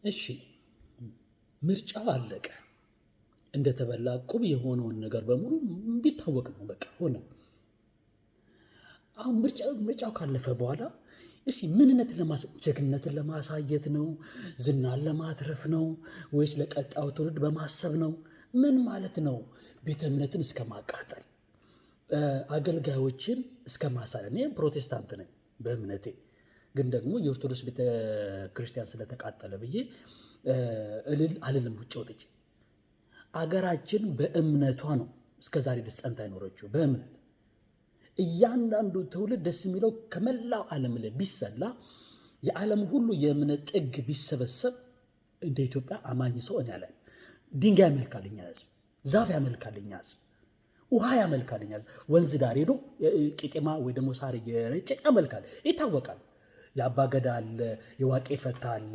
እሺ፣ ምርጫው አለቀ። እንደተበላ ቁብ የሆነውን ነገር በሙሉ ቢታወቅ ነው፣ በቃ ሆነ። አሁን ምርጫው ካለፈ በኋላ እስኪ ምንነትን ጀግንነትን ለማሳየት ነው? ዝናን ለማትረፍ ነው? ወይስ ለቀጣዩ ትውልድ በማሰብ ነው? ምን ማለት ነው? ቤተ እምነትን እስከ ማቃጠል፣ አገልጋዮችን እስከ ማሳደድ። እኔ ፕሮቴስታንት ነኝ በእምነቴ፣ ግን ደግሞ የኦርቶዶክስ ቤተ ክርስቲያን ስለተቃጠለ ብዬ እልል አልልም። ውጭ ወጥቼ አገራችን በእምነቷ ነው እስከ ዛሬ ድረስ ጸንታ የኖረችው በእምነት። እያንዳንዱ ትውልድ ደስ የሚለው ከመላው ዓለም ላይ ቢሰላ፣ የዓለም ሁሉ የእምነት ጥግ ቢሰበሰብ እንደ ኢትዮጵያ አማኝ ሰው እኔ አለ። ድንጋይ ያመልካል እኛ ህዝብ፣ ዛፍ ያመልካል እኛ ህዝብ፣ ውሃ ያመልካል እኛ ህዝብ። ወንዝ ዳር ሄዶ ቄጤማ ወይ ደግሞ ሳር እየረጨ ያመልካል፣ ይታወቃል። የአባገዳ አለ፣ የዋቄ ፈታ አለ፣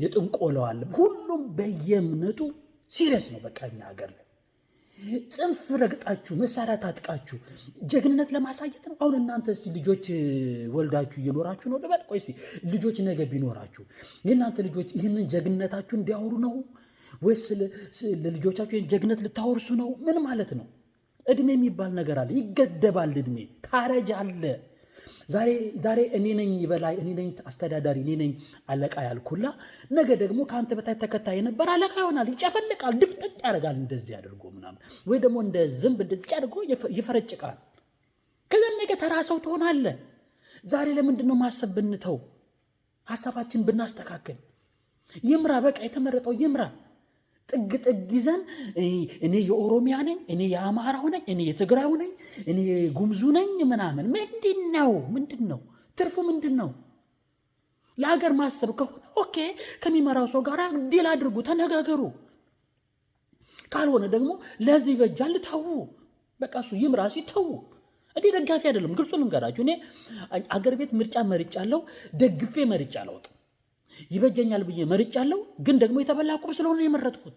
የጥንቆለው አለ። ሁሉም በየእምነቱ serious ነው። በቃ እኛ ሀገር ላይ ጽንፍ ረግጣችሁ መሳሪያ ታጥቃችሁ ጀግንነት ለማሳየት ነው። አሁን እናንተ እስቲ ልጆች ወልዳችሁ እየኖራችሁ ነው ልበል? ቆይ እስቲ ልጆች ነገ ቢኖራችሁ የእናንተ ልጆች ይህንን ጀግንነታችሁ እንዲያወሩ ነው ወይስ ለልጆቻችሁ ይህን ጀግነት ልታወርሱ ነው? ምን ማለት ነው? እድሜ የሚባል ነገር አለ፣ ይገደባል። እድሜ ታረጃለህ። ዛሬ እኔ ነኝ በላይ፣ እኔ ነኝ አስተዳዳሪ፣ እኔ ነኝ አለቃ ያልኩላ ነገ ደግሞ ከአንተ በታች ተከታይ የነበር አለቃ ይሆናል። ይጨፈልቃል፣ ድፍጥጥ ያደርጋል፣ እንደዚህ አድርጎ ምናምን፣ ወይ ደግሞ እንደ ዝንብ እንደዚህ አድርጎ ይፈረጭቃል። ከዛ ነገ ተራ ሰው ትሆናለህ። ዛሬ ለምንድን ነው ማሰብ ብንተው፣ ሀሳባችን ብናስተካክል? ይምራ፣ በቃ የተመረጠው ይምራ። ጥግ ጥግ ይዘን እኔ የኦሮሚያ ነኝ፣ እኔ የአማራው ነኝ፣ እኔ የትግራዩ ነኝ፣ እኔ ጉምዙ ነኝ ምናምን ምንድን ነው? ምንድን ነው ትርፉ? ምንድን ነው? ለሀገር ማሰብ ከሆነ okay፣ ከሚመራው ሰው ጋር deal አድርጉ፣ ተነጋገሩ። ካልሆነ ደግሞ ለህዝብ ይበጃል ተዉ። በቃ እሱ ይምራ ሲል ተዉ። እኔ ደጋፊ አይደለም፣ ግልጹን ልንገራችሁ። እኔ አገር ቤት ምርጫ መርጫለሁ፣ ደግፌ መርጫ አላውቅም። ይበጀኛል ብዬ መርጫለሁ፣ ግን ደግሞ የተበላ ቁብ ስለሆነ የመረጥኩት።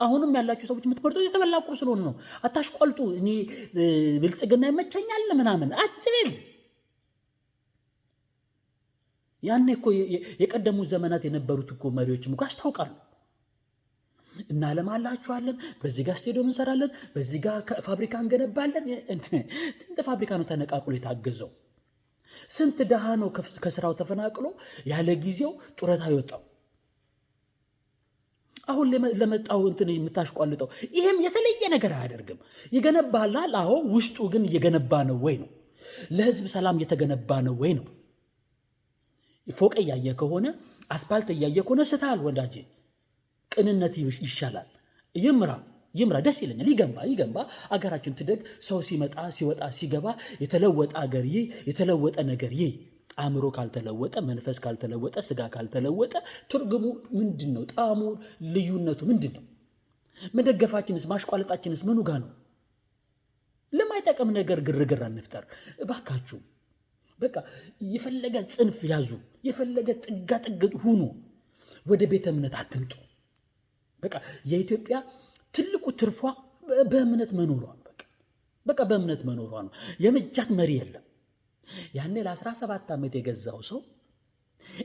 አሁንም ያላችሁ ሰዎች የምትመርጡት የተበላ ቁብ ስለሆነ ነው። አታሽቆልጡ። እኔ ብልጽግና ይመቸኛል ምናምን አትበል። ያኔ እኮ የቀደሙ ዘመናት የነበሩት እኮ መሪዎችም እኮ ያስታውቃሉ። እናለማላችኋለን፣ በዚህ ጋር ስቴዲየም እንሰራለን፣ በዚህ ጋር ፋብሪካ እንገነባለን። ስንት ፋብሪካ ነው ተነቃቅሎ የታገዘው? ስንት ድሃ ነው ከስራው ተፈናቅሎ ያለ ጊዜው ጡረታ የወጣው? አሁን ለመጣው እንትን የምታሽቋልጠው ይሄም የተለየ ነገር አያደርግም። ይገነባላል። አዎ፣ ውስጡ ግን እየገነባ ነው ወይ ነው? ለህዝብ ሰላም እየተገነባ ነው ወይ ነው? ፎቅ እያየ ከሆነ፣ አስፓልት እያየ ከሆነ ስታል ወዳጄ፣ ቅንነት ይሻላል። ይምራ ይምራ፣ ደስ ይለኛል። ይገንባ ይገንባ፣ አገራችን ትደግ። ሰው ሲመጣ ሲወጣ ሲገባ የተለወጠ አገር ይህ የተለወጠ ነገር ይህ አእምሮ ካልተለወጠ፣ መንፈስ ካልተለወጠ፣ ስጋ ካልተለወጠ ትርጉሙ ምንድን ነው? ጣዕሙ ልዩነቱ ምንድን ነው? መደገፋችንስ ማሽቋለጣችንስ ምኑ ጋ ነው? ለማይጠቅም ነገር ግርግር አንፍጠር እባካችሁ። በቃ የፈለገ ጽንፍ ያዙ፣ የፈለገ ጥጋ ጥግ ሁኑ፣ ወደ ቤተ እምነት አትምጡ። በቃ የኢትዮጵያ ትልቁ ትርፏ በእምነት መኖሯ ነው። በቃ በእምነት መኖሯ ነው። የመጃት መሪ የለም። ያኔ ለ17 ዓመት የገዛው ሰው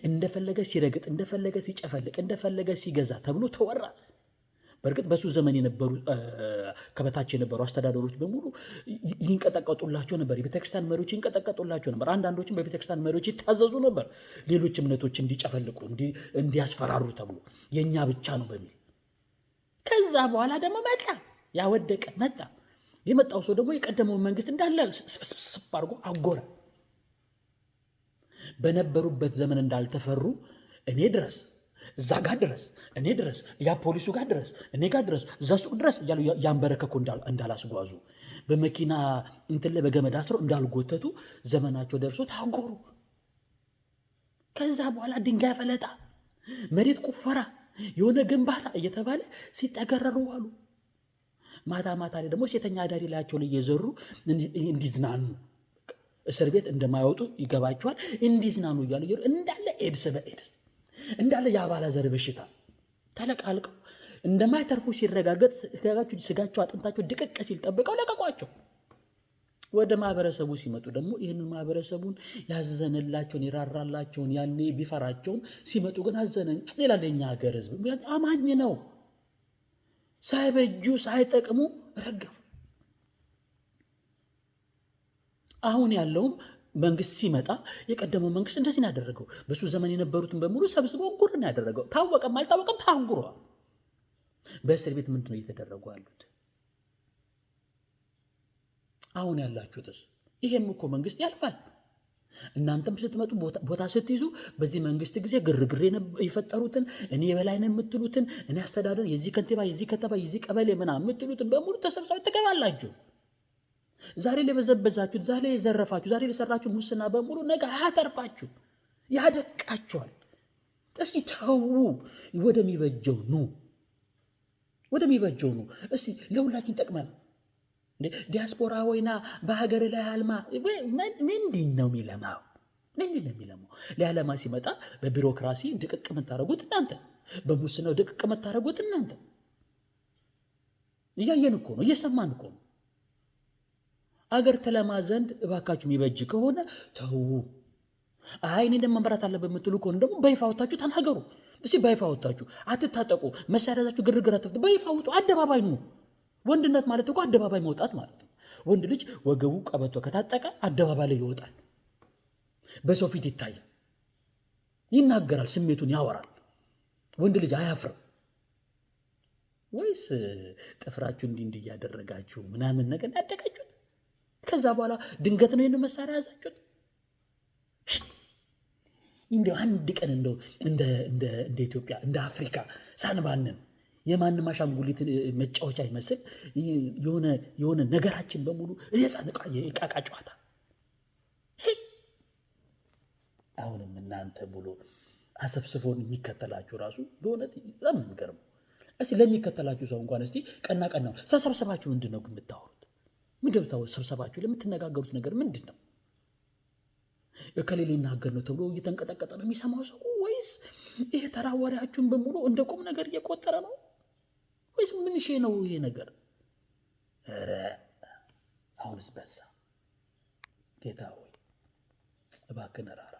እንደፈለገ ሲረግጥ፣ እንደፈለገ ሲጨፈልቅ፣ እንደፈለገ ሲገዛ ተብሎ ተወራ። በእርግጥ በሱ ዘመን የነበሩ ከበታች የነበሩ አስተዳደሮች በሙሉ ይንቀጠቀጡላቸው ነበር። የቤተክርስቲያን መሪዎች ይንቀጠቀጡላቸው ነበር። አንዳንዶችም በቤተክርስቲያን መሪዎች ይታዘዙ ነበር፣ ሌሎች እምነቶች እንዲጨፈልቁ እንዲያስፈራሩ ተብሎ የእኛ ብቻ ነው በሚል። ከዛ በኋላ ደግሞ መጣ ያወደቀ መጣ። የመጣው ሰው ደግሞ የቀደመውን መንግስት እንዳለ ስብስብ አድርጎ አጎረ። በነበሩበት ዘመን እንዳልተፈሩ እኔ ድረስ እዛ ጋር ድረስ፣ እኔ ድረስ፣ ያ ፖሊሱ ጋር ድረስ፣ እኔ ጋር ድረስ፣ እዛ ሱቅ ድረስ እያሉ ያንበረከኩ እንዳላስጓዙ፣ በመኪና እንትን ላይ በገመድ አስረው እንዳልጎተቱ ዘመናቸው ደርሶ ታጎሩ። ከዛ በኋላ ድንጋይ ፈለጣ፣ መሬት ቁፈራ፣ የሆነ ግንባታ እየተባለ ሲጠገረሩ አሉ። ማታ ማታ ላይ ደግሞ ሴተኛ አዳሪ ላያቸው ላይ እየዘሩ እንዲዝናኑ፣ እስር ቤት እንደማይወጡ ይገባቸዋል። እንዲዝናኑ እያሉ እንዳለ ኤድስ በኤድስ፣ እንዳለ የአባላዘር በሽታ ተለቃልቀው እንደማይተርፉ ሲረጋገጥ ስጋቸው አጥንታቸው ድቅቅ ሲል ጠብቀው ለቀቋቸው። ወደ ማህበረሰቡ ሲመጡ ደግሞ ይህንን ማህበረሰቡን ያዘነላቸውን የራራላቸውን ያኔ ቢፈራቸውም ሲመጡ ግን አዘነ ይላል የኛ ሀገር ህዝብ። አማኝ ነው። ሳይበጁ ሳይጠቅሙ ረገፉ። አሁን ያለውም መንግስት ሲመጣ የቀደመው መንግስት እንደዚህ ነው ያደረገው። በሱ ዘመን የነበሩትን በሙሉ ሰብስቦ ጉር ነው ያደረገው። ታወቀም አልታወቀም ታንጉረዋል። በእስር ቤት ምንድን ነው እየተደረጉ ያሉት? አሁን ያላችሁትስ? ይሄም እኮ መንግስት ያልፋል። እናንተም ስትመጡ ቦታ ስትይዙ በዚህ መንግስት ጊዜ ግርግር የፈጠሩትን፣ እኔ የበላይ ነው የምትሉትን፣ እኔ አስተዳደር፣ የዚህ ከንቲባ፣ የዚህ ከተማ፣ የዚህ ቀበሌ ምናምን የምትሉትን በሙሉ ተሰብሳቢ ትገባላችሁ። ዛሬ ለበዘበዛችሁት፣ ዛሬ የዘረፋችሁ፣ ዛሬ ለሰራችሁ ሙስና በሙሉ ነገ አያተርፋችሁ፣ ያደቃችኋል። እስቲ ተዉ፣ ወደሚበጀው ኑ፣ ወደሚበጀው ኑ። እስቲ ለሁላችን ጠቅመን ዲያስፖራ ወይና በሀገር ላይ አልማ። ምንድን ነው የሚለማው? ምንድን ነው የሚለማው? ሊያለማ ሲመጣ በቢሮክራሲ ድቅቅ የምታደርጉት እናንተ፣ በሙስናው ድቅቅ የምታደርጉት እናንተ። እያየን እኮ ነው፣ እየሰማን እኮ ነው። አገር ተለማ ዘንድ እባካችሁ የሚበጅ ከሆነ ተዉ። አይ እኔ መምራት አለብን የምትሉ ከሆነ ደግሞ በይፋ ወታችሁ ተናገሩ። እስኪ በይፋ ወታችሁ አትታጠቁ፣ መሳሪያ ይዛችሁ ግርግር አትፍቱ። በይፋ ውጡ፣ አደባባይ ኑ። ወንድነት ማለት እኮ አደባባይ መውጣት ማለት ነው። ወንድ ልጅ ወገቡ ቀበቶ ከታጠቀ አደባባይ ላይ ይወጣል፣ በሰው ፊት ይታያል፣ ይናገራል፣ ስሜቱን ያወራል። ወንድ ልጅ አያፍርም። ወይስ ጥፍራችሁ እንዲህ እንዲህ እያደረጋችሁ ምናምን ነገር ያደጋችሁት? ከዛ በኋላ ድንገት ነው ይህን መሳሪያ ያዛችሁት? እንደው አንድ ቀን እንደው እንደ ኢትዮጵያ፣ እንደ አፍሪካ ሳንባንን፣ የማንም አሻንጉሊት መጫወቻ ይመስል የሆነ ነገራችን በሙሉ የህፃን የዕቃቃ ጨዋታ። አሁንም እናንተ ብሎ አሰፍስፎን የሚከተላችሁ ራሱ በእውነት በጣም የሚገርመው። እስቲ ለሚከተላችሁ ሰው እንኳን እስቲ ቀና ቀና ሰብሰባችሁ ምንድን ነው የምታወሩት? ምንድን ነው ሰብሰባችሁ ለምትነጋገሩት ነገር ምንድን ነው? እከሌ ሊናገር ነው ተብሎ እየተንቀጠቀጠ ነው የሚሰማው ሰው፣ ወይስ ይሄ ተራ ወሬያችሁን በሙሉ እንደ ቁም ነገር እየቆጠረ ነው? ወይስ ምን ሼ ነው ይሄ ነገር? ኧረ አሁንስ በዛ። ጌታ ሆይ እባክህን ራራ።